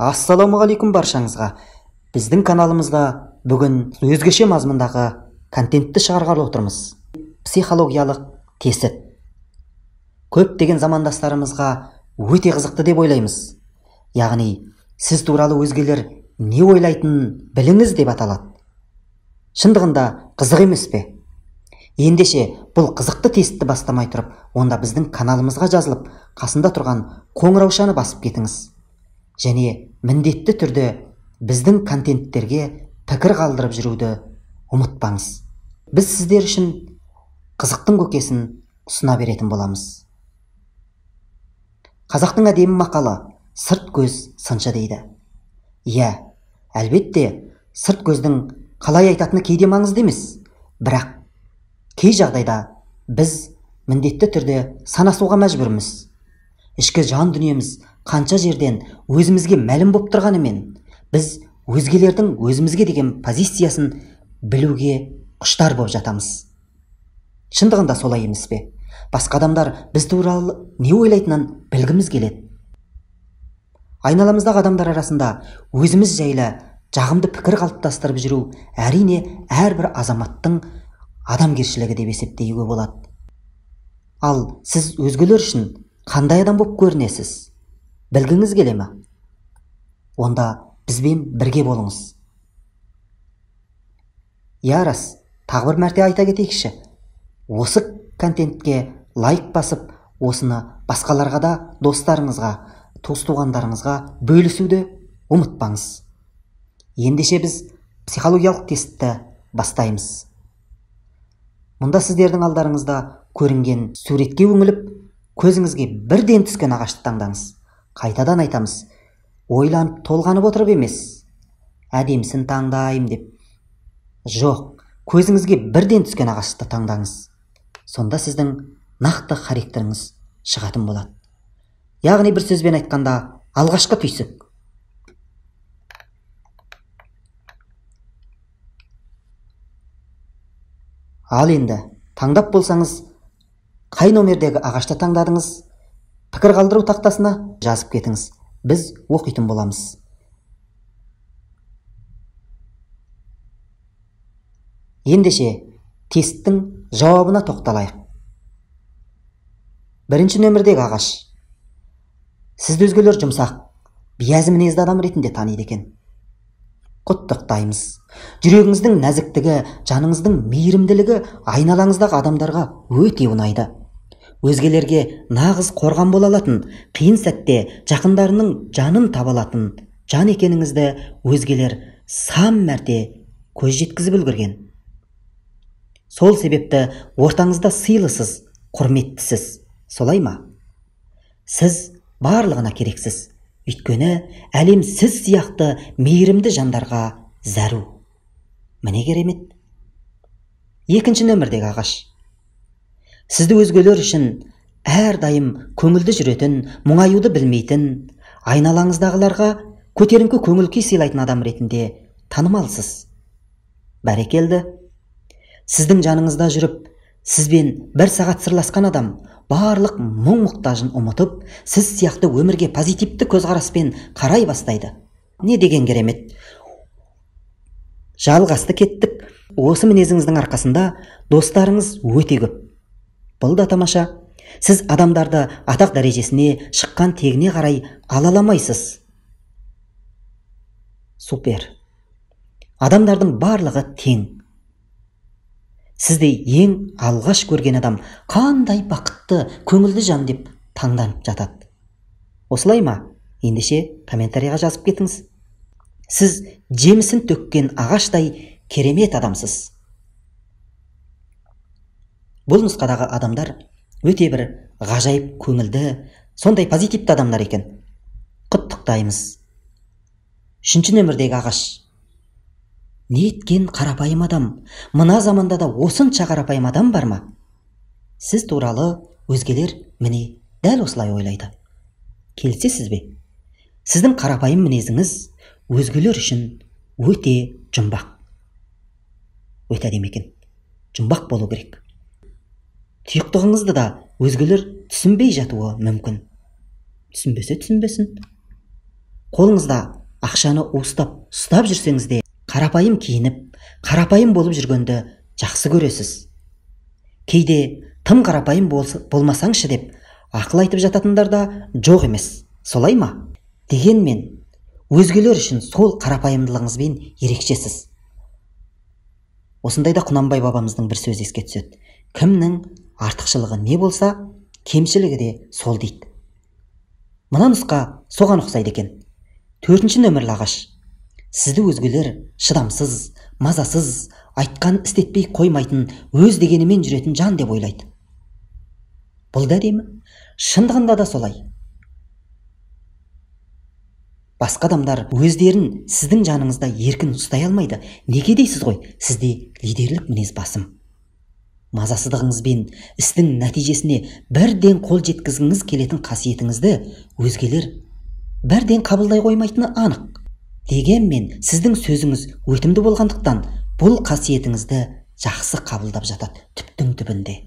Ассалаумағалейкум баршаңызға. Біздің каналымызда бүгін өзгеше мазмұндағы контентті шығарғалы отырмыз. Психологиялық тест. Көптеген замандастарымызға өте қызықты деп ойлаймыз. Яғни, сіз туралы өзгелер не ойлайтынын біліңіз деп аталады. Шындығында қызық емес пе? Ендеше, бұл қызықты тестті бастамай тұрып, онда біздің каналымызға жазылып, қасында тұрған қоңыраушаны басып кетіңіз. Және міндетті түрде біздің контенттерге пікір қалдырып жүруді ұмытпаңыз. Біз сіздер үшін қызықтың көкесін ұсына беретін боламыз. Қазақтың әдемі мақалы сырт көз сыншы дейді. Иә, әлбетте, сырт көздің қалай айтатыны кейде маңызды емес, бірақ кей жағдайда біз міндетті түрде санасуға мәжбүрміз. Ішкі жан дүниеміз қанша жерден өзімізге мәлім боп тұрғанымен, біз өзгелердің өзімізге деген позициясын білуге құштар боп жатамыз. Шындығында солай емес пе? Басқа адамдар біз туралы не ойлайтынын білгіміз келеді. Айналамыздағы адамдар арасында өзіміз жайлы жағымды пікір қалыптастырып жүру әрине әрбір азаматтың адамгершілігі деп есептеуге болады. Ал сіз өзгелер үшін қандай адам болып көрінесіз? Білгіңіз келе ме? Онда бізбен бірге болыңыз. Я рас, тағы бір мәрте айта кетейікші. Осы контентке лайк басып, осыны басқаларға да, достарыңызға, туыс-туғандарыңызға бөлісуді ұмытпаңыз. Ендеше біз психологиялық тестті бастаймыз. Мұнда сіздердің алдарыңызда көрінген суретке үңіліп, көзіңізге бірден түскен ағашты таңдаңыз. Қайтадан айтамыз, ойланып толғанып отырып емес, әдемісін таңдайым деп. Жоқ, көзіңізге бірден түскен ағашты таңдаңыз. Сонда сіздің нақты характеріңіз шығатын болады. Яғни бір сөзбен айтқанда, алғашқы түйсік. Ал енді, таңдап болсаңыз, қай номердегі ағашты таңдадыңыз? Пікір қалдыру тақтасына жазып кетіңіз. Біз оқитын боламыз. Ендеше, тесттің жауабына тоқталайық. Бірінші нөмірдегі ағаш. Сізді өзгелер жұмсақ, биязы мінезді адам ретінде таниды екен. Құттықтаймыз. Жүрегіңіздің нәзіктігі, жаныңыздың мейірімділігі айналаңыздағы адамдарға өте ұнайды. Өзгелерге нағыз қорған бола алатын, қиын сәтте жақындарының жанын таба алатын жан екеніңізді өзгелер сан мәрте көз жеткізіп үлгерген. Сол себепті ортаңызда сыйлысыз, құрметтісіз, солай ма? Сіз барлығына керексіз. Өйткені әлем сіз сияқты мейірімді жандарға зәру. Міне керемет. Екінші нөмірдегі ағаш. Сізді өзгелер үшін әрдайым көңілді жүретін, мұңаюды білмейтін, айналаңыздағыларға көтеріңкі көңіл күй сыйлайтын адам ретінде танымалсыз. Бәрекелді. Сіздің жаныңызда жүріп, сізбен бір сағат сырласқан адам барлық мұң-мұқтажын ұмытып, сіз сияқты өмірге позитивті көзқараспен қарай бастайды. Не деген керемет. Жалғасты кеттік. Осы мінезіңіздің арқасында достарыңыз өте көп. Бұл да тамаша. Сіз адамдарды атақ дәрежесіне, шыққан тегіне қарай алаламайсыз. Супер. Адамдардың барлығы тең. Сізді ең алғаш көрген адам қандай бақытты, көңілді жан деп таңданып жатады. Осылай ма? Ендеше комментарийға жазып кетіңіз. Сіз жемісін төккен ағаштай керемет адамсыз. Бұл нұсқадағы адамдар өте бір ғажайып көңілді, сондай позитивті адамдар екен. Құттықтаймыз. Үшінші нөмірдегі ағаш. Неткен қарапайым адам? Мына заманда да осынша қарапайым адам бар ма? Сіз туралы өзгелер міне дәл осылай ойлайды. Келісесіз бе? Сіздің қарапайым мінезіңіз өзгелер үшін өте жұмбақ. Өте әдемі екен. Жұмбақ болу керек. Тұйықтығыңызды да өзгелер түсінбей жатуы мүмкін. Түсінбесе түсінбесін. Қолыңызда ақшаны уыстап ұстап жүрсеңіз де, қарапайым киініп, қарапайым болып жүргенді жақсы көресіз. Кейде тым қарапайым болмасаңшы деп ақыл айтып жататындар да жоқ емес, солай ма? Дегенмен, өзгелер үшін сол қарапайымдылығыңызбен ерекшесіз. Осындайда Құнанбай бабамыздың бір сөзі еске түседі. Кімнің артықшылығы не болса, кемшілігі де сол дейді. Мына нұсқа соған ұқсайды екен. 4-ші нөмірлі ағаш. Сізді өзгелер шыдамсыз, мазасыз, айтқан істетпей қоймайтын, өз дегенімен жүретін жан деп ойлайды. Бұл да әдемі. Шындығында да солай. Басқа адамдар өздерін сіздің жаныңызда еркін ұстай алмайды. Неге дейсіз ғой? Сізде лидерлік мінез басым. Мазасыздығыңызбен істің нәтижесіне бірден қол жеткізгіңіз келетін қасиетіңізді өзгелер бірден қабылдай қоймайтыны анық. Дегенмен сіздің сөзіңіз өтімді болғандықтан бұл қасиетіңізді жақсы қабылдап жатады түптің түбінде.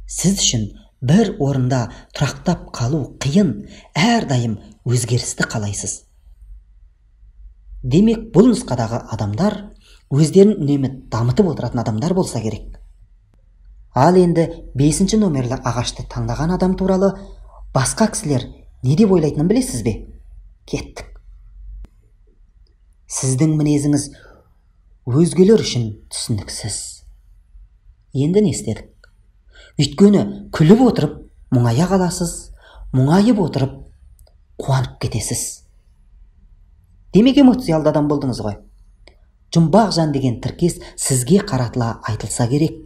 Сіз үшін бір орында тұрақтап қалу қиын, әрдайым өзгерісті қалайсыз. Демек, бұл нұсқадағы адамдар өздерін үнемі дамытып отыратын адамдар болса керек. Ал енді 5-ші номерлі ағашты таңдаған адам туралы басқа кісілер не деп ойлайтынын білесіз бе? Кеттік. Сіздің мінезіңіз өзгелер үшін түсініксіз. Енді не істедік? Өйткені күліп отырып мұңая қаласыз, мұңайып отырып қуанып кетесіз. Демек, эмоциялды адам болдыңыз ғой. Жұмбақ жан деген тіркес сізге қаратыла айтылса керек.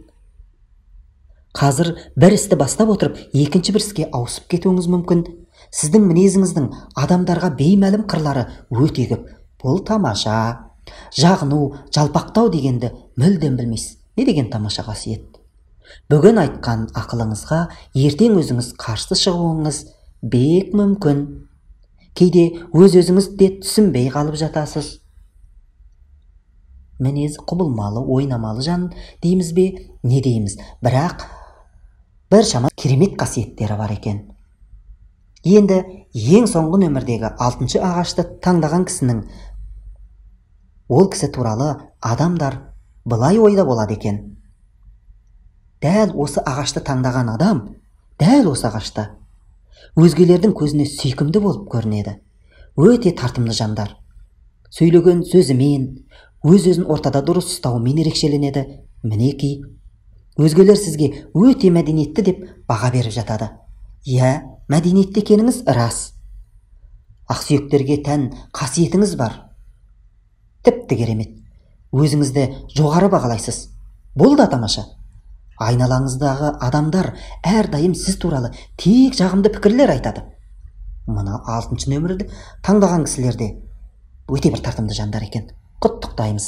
Қазір бір істі бастап отырып, екінші бір іске ауысып кетуіңіз мүмкін. Сіздің мінезіңіздің адамдарға беймәлім қырлары өте көп. Бұл тамаша. Жағыну, жалпақтау дегенді мүлдем білмейсіз. Не деген тамаша қасиет? Бүгін айтқан ақылыңызға ертең өзіңіз қарсы шығуыңыз бек мүмкін. Кейде өз-өзіңіз де түсінбей қалып жатасыз. Мінез құбылмалы, ойнамалы жан дейміз бе, не дейміз? Бірақ біршама керемет қасиеттері бар екен. Енді ең соңғы нөмірдегі 6-шы ағашты таңдаған кісінің ол кісі туралы адамдар былай ойда болады екен. Дәл осы ағашты таңдаған адам, дәл осы ағашта өзгелердің көзіне сүйкімді болып көрінеді. Өте тартымды жандар. Сөйлеген сөзімен, өз-өзін ортада дұрыс ұстауымен ерекшеленеді. Мінекей, өзгелер сізге өте мәдениетті деп баға беріп жатады. Иә, мәдениетті екеніңіз рас. Ақсүйектерге тән қасиетіңіз бар. Тіпті керемет. Өзіңізді жоғары бағалайсыз. Бұл да тамаша. Айналаңыздағы адамдар әрдайым сіз туралы тек жағымды пікірлер айтады. Мына 6-шы нөмірді таңдаған кісілерде өте бір тартымды жандар екен. Құттықтаймыз.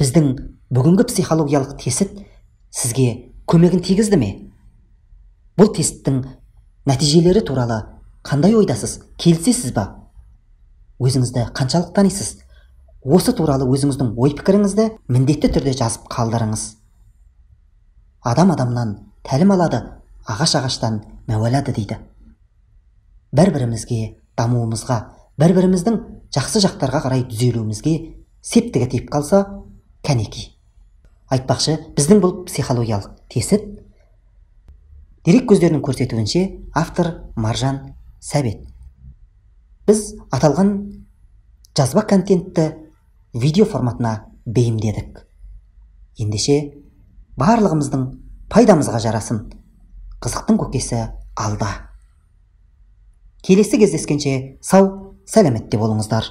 Біздің бүгінгі психологиялық тест сізге көмегін тигізді ме? Бұл тесттің нәтижелері туралы қандай ойдасыз? Келісесіз ба? Өзіңізді қаншалық танисыз? Осы туралы өзіңіздің ой-пікіріңізді міндетті түрде жазып қалдырыңыз. Адам адамнан тәлім алады, ағаш ағаштан мәуалады дейді. Бір-бірімізге дамуымызға, бір-біріміздің жақсы жақтарға қарай түзелуімізге септігі тиіп қалса, кәнекей. Айтпақшы, біздің бұл психологиялық тест дерек көздерінің көрсетуінше автор Маржан Сәбет. Біз аталған жазба контентті видео форматына бейімдедік. Ендеше, барлығымыздың пайдамызға жарасын. Қызықтың көкесі алда. Келесі кездескенше сау, сәлеметте болыңыздар.